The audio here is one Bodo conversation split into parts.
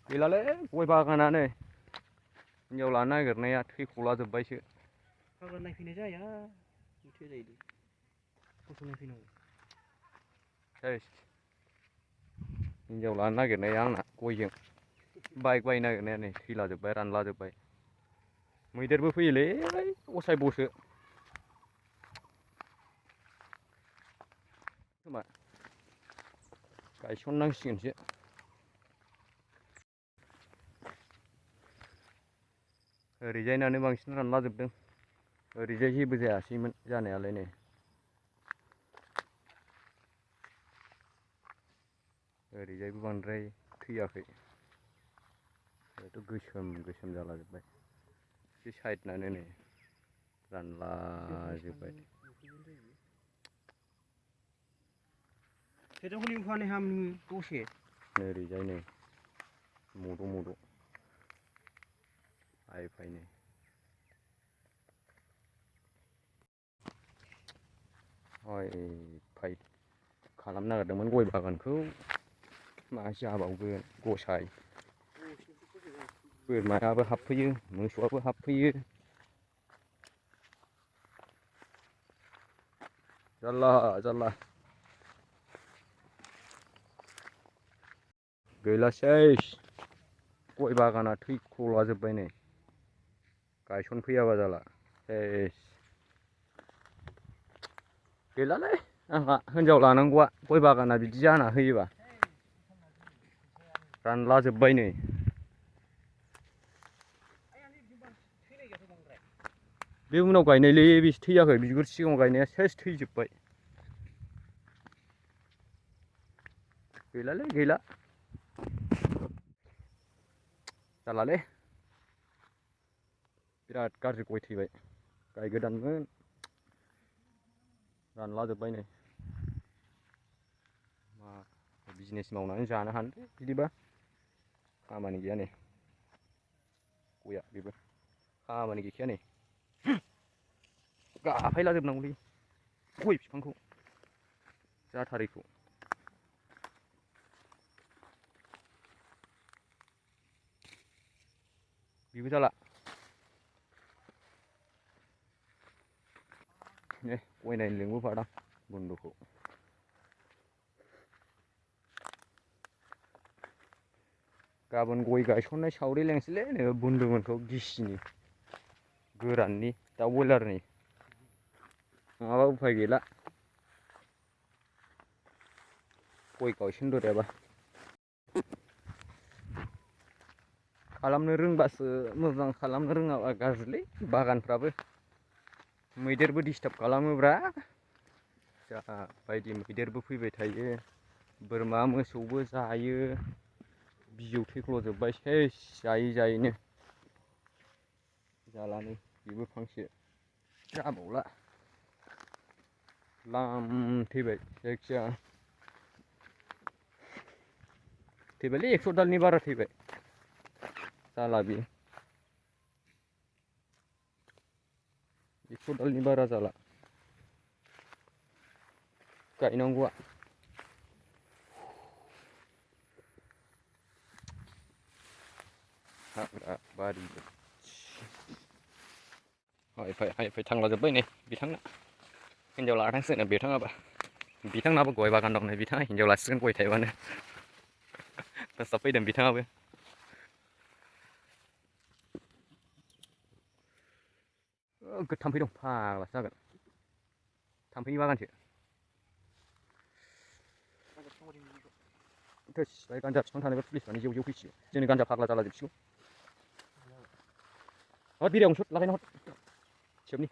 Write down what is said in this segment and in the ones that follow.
गैलालै गय बागानानो हिनजाव लानो नागिरनाया थैख'लाजोब्बायसो। बागान नायफैनाय जाया माथो जायो फट' नायफैनांगौ। हिनजाव लानो नागिरनाया आंना गयजों बाइक बायनो नागिरनाया नै थैलाजोब्बाय रानलाजोब्बाय। मैदेरबो फैयोलै असायबसो खोमा गायसननांसिगोनसो। ओरैजायनानो बांसिन रानलाजोबदों ओरैजाय जेबो जायासैमोन जानायालाय नै ओरैजायबो बांद्राय थैयाखै गोसोम गोसोम जालाजोब्बाय बे साइडनानो नै रानलाजोब्बाय। ओरैजाय नै मद' आइ फाइनो फाइ खालामनो नागिरदोंमोन गय बागानखौ मा जाबावगोन गसाय बोरमायाबो हाबफैयो मोसौआबो हाबफैयो जारला जारला गैलासै गय बागाना थैख'लाजोब्बाय नै गायसनफैयाबा जाला गैलालै आंहा हिनजाव लानांगौआ गय बागाना बिदि जाना होयोबा रानलाजोब्बाय नै बे उनाव गायनायलै बेसो थैयाखै बिगुर सिगाङाव गायनाया सेस थैजोब्बाय। गैलालै गैला जारलालै बिराद गाज्रि गय थैबाय गायगोदानमोन रानलाजोब्बाय नै मा बिजनेस मावनानै जानो हानो बिदिबा खामानि गैया नै गया बेबो खामानि गैखाया नै गाफायलाजोबनांगौलै गय बिफांखौ जाथारैखौ बेबो जाला नै गय नायनो लिंबोफादां बन्दुखौ गाबोन गय गायसननाय सावरि लेंसैलै नोङो बुन्दुमोनखौ गिसिनि गोराननि दाउ बयलारनि नङाबा उफाय गैला गय गायसनदरायाबा खालामनो रोंबासो मोजां खालामनो रोङाबा गाज्रिलै बागानफ्राबो मैदेरबो डिस्टार्ब खालामोब्रा जा बायदि मैदेरबो फैबाय थायो बोरमा मोसौबो जायो बिजौ थैख्ल'जोब्बाय सेस जायै जायैनो जालानो बेबो फांसे जाबावला लाम थैबाय जायखिया थैबायलै 100 दालनि बारा थैबाय जाला बियो 100 दालनि बारा जाला गायनांगौआ हाग्रा बारि हाय फाय थांलाजोब्बाय नै बिथांना हिनजाव लानांसिगोन बिथाङाबा बिथांनाबो गय बागान दं नै बिथाङा हिनजाव लासिगोन गय थाइबानो फोसाबफैदों बिथाङाबो थाम्फै दं फाग्लासो जागोन थाम्फैनि बागानसो थोस बाय गान्जा बिफां थानायबा पुलिसफ्रानो जेव जेव फैसिगौ जोंनि गान्जा फाग्ला जाला जोबसिगौ हर बिरियावनो सुट लागायना हर सेबनि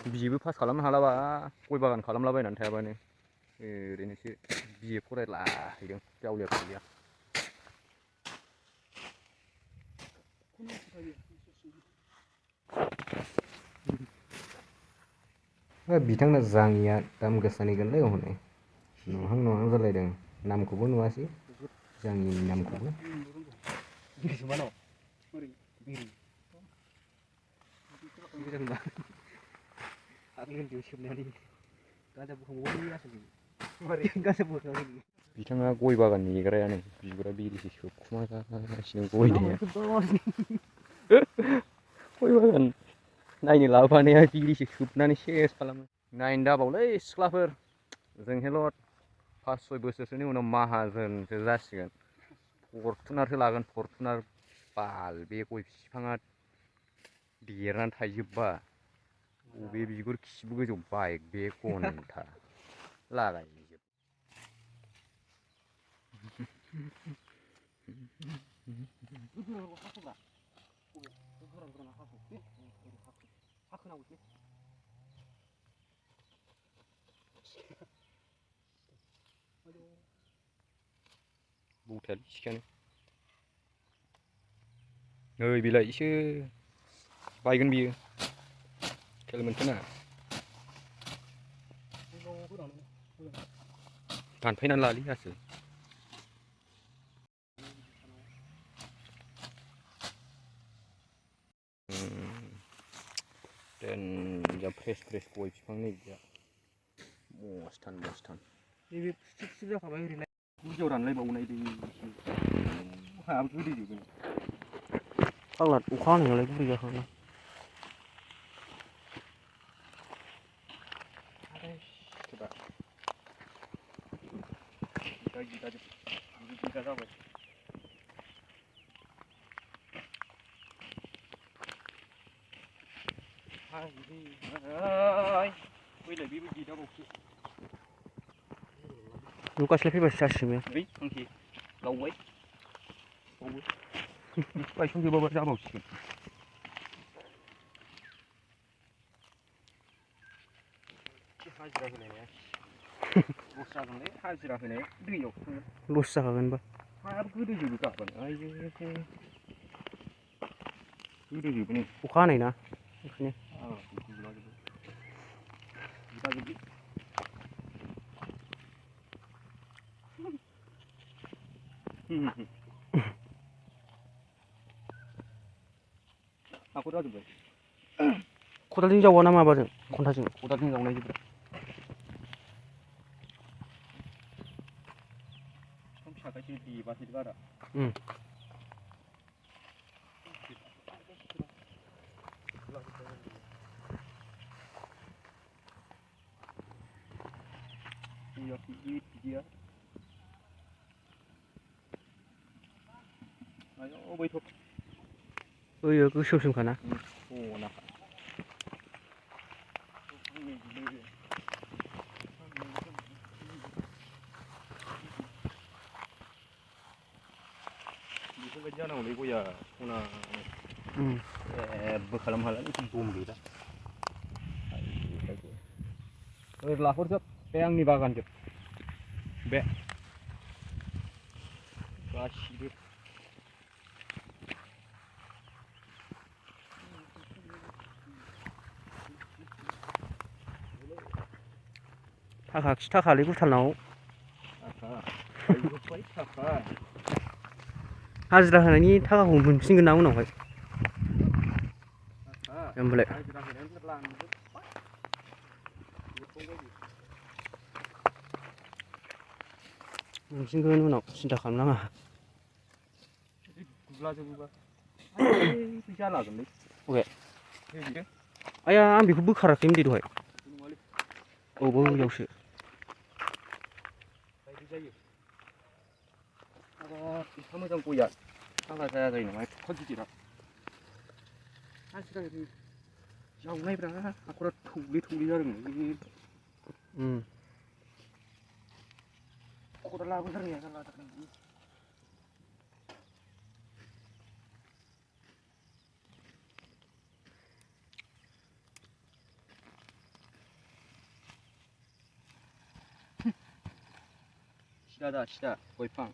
बिएबो पास खालामनो हालाबा गय बागान खालामलाबायनानै थायाबानो ओरैनोसो बिए फरायलाहैदों जावलिया गैया बिथांना जाङिया दाम गोसानिगोनलै हनै नहां नहां जालायदों नामखौबो नुवासै जाङिनि नामखौबो Biru. Biru dah kembang. Aku kan dia siap ni. Kan dah bukan wali asal ni. Kan dah bukan wali. बिथाङा गय बागान नेग्रायानो बिगुरा बिरिसो सोबखुमागासिनो गयनिया गय बागान नायनो लाबोफानाया बिरिसो सोबनानै सेस खालामो नायनो दाबावलै सिख्लाफोर जोंहेल' 5-6 बोसोरसोनि उनाव माहाजोनसो जासिगोन फरथुनारसो लागोन फरथुनार बाल बे गय बिफाङा देरनानै थाइजोबबा बबे बिगुर खिबु गोजौ बाइक बे गनथा लागाय बौथायालै सिखायानो नै बेलाय एसे बायगोन बियो खेल मोनथोना दानफायनानै लालै आसोल जा फ्रेस गय बिफां नै बिदिया मस्थान नैबे फुथु जाखाबाय ओरैलाय गुदियाव रानलायबावनाय दै हायाबो गोदैजोबो फाग्ला अखा हानायावलाय गुरै जाखागोन गिगा जाबाय फैलाय बेबो गिदाबावसो नुगासिनो फैबासो जासिगोन बै फांसे लावबाय बावबो गायसनजोबाबा जाबावसिगोन हाजिरा होनाया लस जागोनलै हाजिरा होनाय दैयाव लस जाखागोनबा हायाबो गोदोजोबो गाबोन आयौ गोदोजोबो नै अखा हानाय ना बेखायनो हाखर जाजोब्बाय खदालजों जावा ना माबाजों खन्थाजों खदालजों जावनाय जोब्बाय बिफां फिसाखायसो देबासै बारा आयौ बैथ' ओइयो गोसोमसोमखाना सनाखा बेफोरबायदि जानांगौलै गया सना जेबो खालामनो हाला दम गैला ओरै लाहरजोब बे आंनि बागानजोब बे गासिबो थाखा खि थाखालै भुटानाव हाजिरा होनायनि थाखाखौ मोनफिनगोन ना उनावहाय होमबालाय मोनफिनगोन उनाव सिन्था खालामनाङा गुलाजोबोबा फैसा लागोनलै अके आया आं बेखौ बोखाराखैमोन दे दहाय औ बैयावसो जायो एफा मोजां गया थाखा जाया जायो नामा एफा गिदिरा हाजिरा जावनायब्रा हाखरा थौले जादोंमोन खदालाबो रोङिया जाला जादों सिदा गय बिफां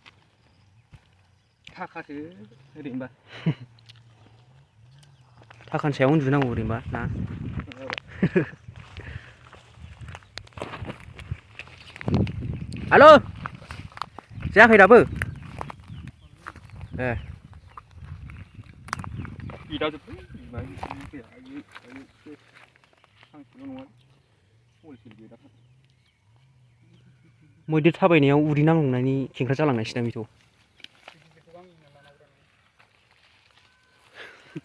थाखासो ओरैनोबा थाखानि सायाव उन्दुनांगौ ओरैनोबा ना हेल' जायाखै दाबो ए बिदाजोबबाय फैया फांसेल' नङा हलसेल बिदाथार मैदेर थाबायनायाव उदै नांलुंनायनि खेंख्रा जालांनायसै ना बेथ'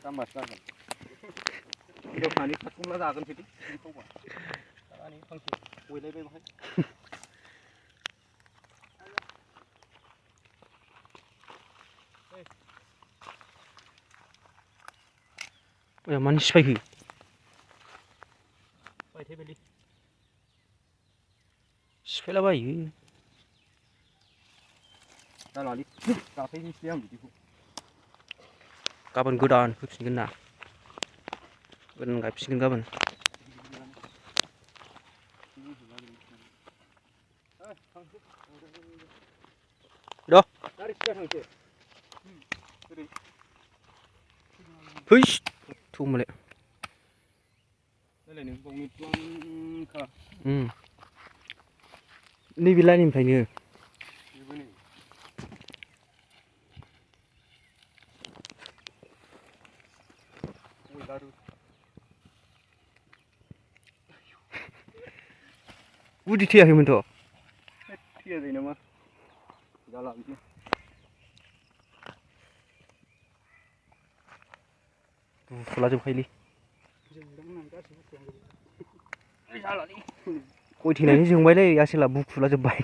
जाम्बासो जागोन हिनजावफ्रानि खाथुमला जागोनसै दे फांसे गयलायबाय बाहाय मानो सिफायखो सिफायलाबायो जालालै जाफैनोसै आं बिदिखौ गाबोन गोदान होफिनगोन ना गोदान गायफिनगोन गाबोन फैस थ' होनबालाय नैबे लाइननिफ्रायनो गुदि थैयाखैमोनथ' थैया जायो नामा जाला बिदिनो बुखुलाजोबखायोलै गय थैनायनि जोंबायलै आसोला बुखुलाजोबबाय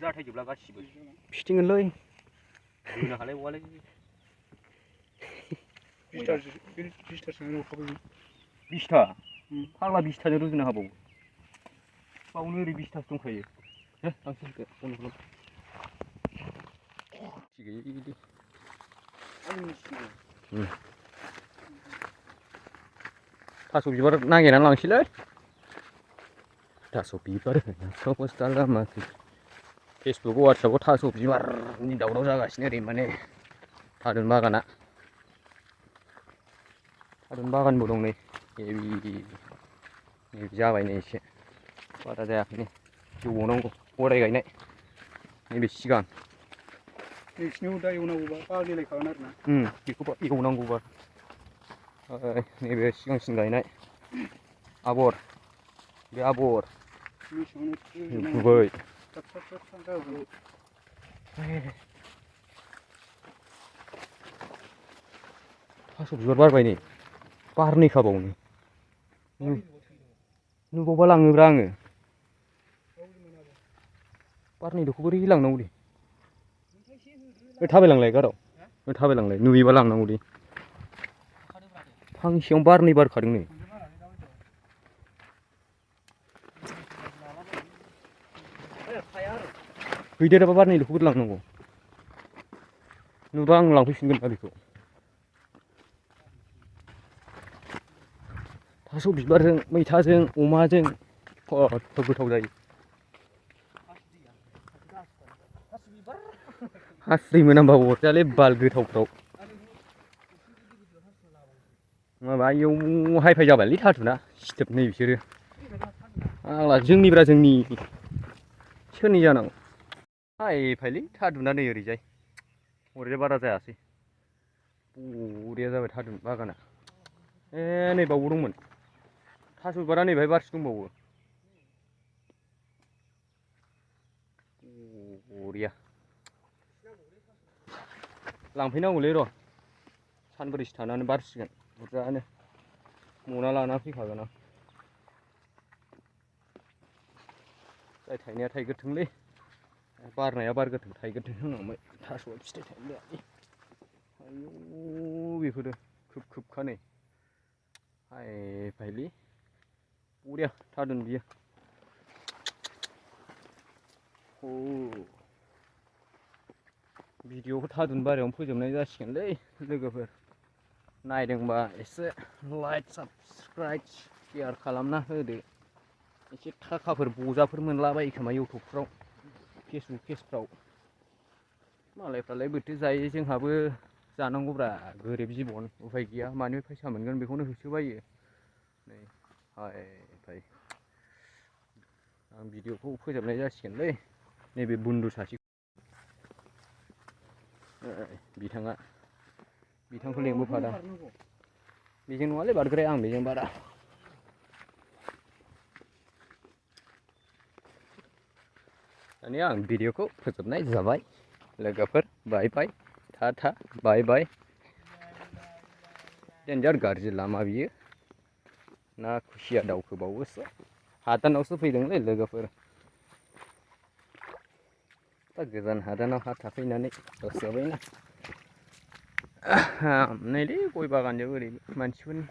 जाथायजोबला गासिबो फिथिंगोनलै होनो हालायबावालै बिसथा फाग्ला 20थाजों रुजुनो हाबावो बावनो ओरै 20थासो दंखायो थास' बिबार नागिरनानै लांसैलै थास' बिबार फेसबुक वाट्सआपआव थास' बिबारनि दावराव जागासिनो ओरै माने थारुन बागाना थारुन बागानबो दं नै नैबे जाबाय नै एसे बारा जायाखै नै जौबावनांगौ गदाय गायनाय नैबे सिगां नोंसिनियाव दा एवनांगौबा बाग्लिलायखागोन आरोना बेखौबा एवनांगौबा नैबे सिगांसिन गायनाय आबर बे आबर गुबै थास' बिबार बारबाय नै बारनैखाबावनो नुबावबा लाङोब्रा आङो बारनैल'खौ बोरै लांनांगौ दे थाबायलांलाय गाराव थाबायलांलाय नुयोबा लांनांगौ दे फांसेयावनो बारनै बारखादों नै गैदेराबा बारनैल'खौ बोरै लांनांगौ नुबा आं लांफैफिनगोन ना बेखौ थास' बिबारजों मैथाजों अमाजों खथ' गोथाव जायो हास्रि मोनामबाबो अरजायालै बाल गोथावफ्राव माबा आयौ हाइ फाइ जाबायलै थारुना सिथोबनै बिसोरो आग्ला जोंनिब्रा जोंनि सोरनि जानांगौ हाइ फाइलै थारुना नै ओरैजाय बारा जायासै बरिया जाबाय थारुन बागाना नै बावबो दंमोन थास' बिबारा नै बाहाय बारसे दंबावो बरिया लांफैनांगौलै र' सानब्रैसो थानानै बारसिगोन बुरजानो मना लाना फैखागोन आं जाय थाइनाया थाइग्रोथोंलै बारनाया बारग्रोथों थाइग्रोथों होनलांबाय थास'आ फिथाइ थाइनो आयौ बेफोरो खोब खोबखा नै हाइ फाइलै बरिया थारुन बियो भिडिअखौ थारुन बारियावनो फोजोबनाय जासिगोनलै लोगोफोर नायदोंबा एसे लाइक साबसक्राइब शेयार खालामना होदो एसे थाखाफोर बजाफोर मोनलाबायो खोमा इउटुबफ्राव फेसबुक पेजफ्राव मालायफ्रालाय बोरैथो जायो जोंहाबो जानांगौब्रा गोरिब जिबन उफाय गैया मानिफ्राय फैसा मोनगोन बेखौनो होसोबायो नै हाय आं भिडिअखौ फोजोबनाय जासिगोनलै नैबे बुन्दु सासे बिथांखौ लेंबोफादा बेजों नङालै बारग्राया आं बेजों बारा दानिया आं भिडिअखौ फोजोबनाय जाबाय लोगोफोर बाय बाय था बाय बाय डेन्जार गाज्रि लामा बियो ना खुसिया दावखोबावोसो हादानावसो फैदोंलै लोगोफोर दा गोजान हादानाव हा थाफैनानै दसेयावैना नैलै गय बागानजों ओरै मानसिफोरनि